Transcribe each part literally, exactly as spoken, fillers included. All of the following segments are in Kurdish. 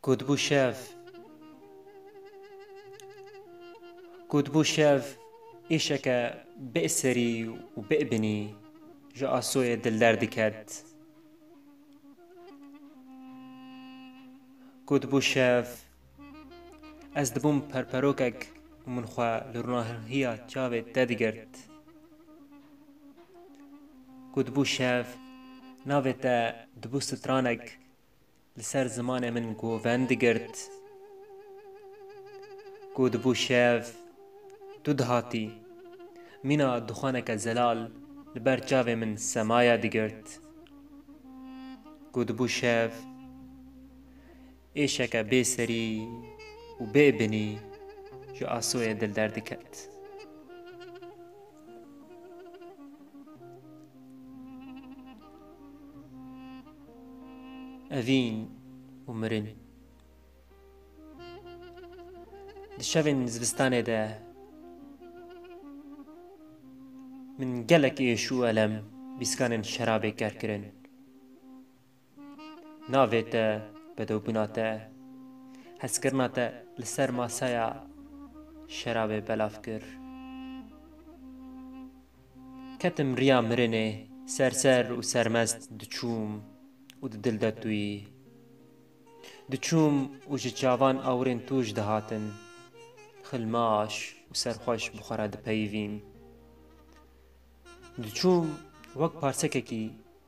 Ku dibû şev, ku dibû şev, êşeke bê serî û bê binî ji asoyê dil derdiket. Ku dibû şev, ez dibûm perperokek û min xwe li ronahiya çavê te digirt. Ku dibû şev, navê te dibû stranek li ser zimanê min govend digirt. Ku dibû şev, tu dihatî, mîna dixwaneke zelal li ber çavê min semaya digirt. Ku dibû şev, êşeke bê serî û bê binî ji asoyê dil derdiket. Evîn û mirin. Di şevên zivistanê de min gelek êş û elem bîskanên şerabê ker kirin. Navê te, bedewbûna te, hezkirina te li ser masaya şerabê belav kir. Ketim riya mirinê, serser û sermest diçûm û di dil de tu yî. Diçûm û ji çavan awirên tu ji dihatin. Xilmaş û serxweş bi xwe re dipeyivîn. Diçûm wek parsekekî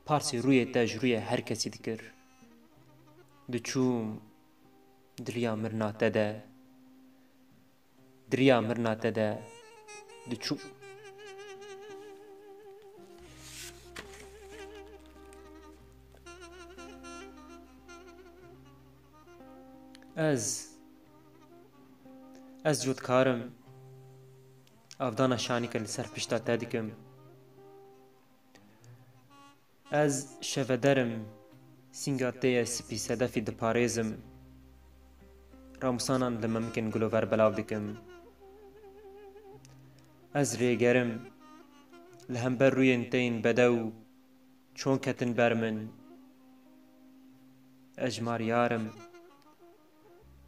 parsê rûyê te ji rûyê her kesî dikir. Diçûm di riya mirina te de, di riya mirina te de diçûm. Ez, ez cotkarim, avdana şanîke li ser pişta te dikim. Ez şeveder im, sînga te ye spî sedefî diparêzim. Ramûsanan li memikên gulover belav dikim. Ez rêger im, li hember rûyên te yên bedew çon ketin ber min. Ez ji mar yar im.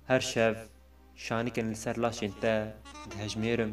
Her şev şanîkên li ser laşên te dihejmêrim.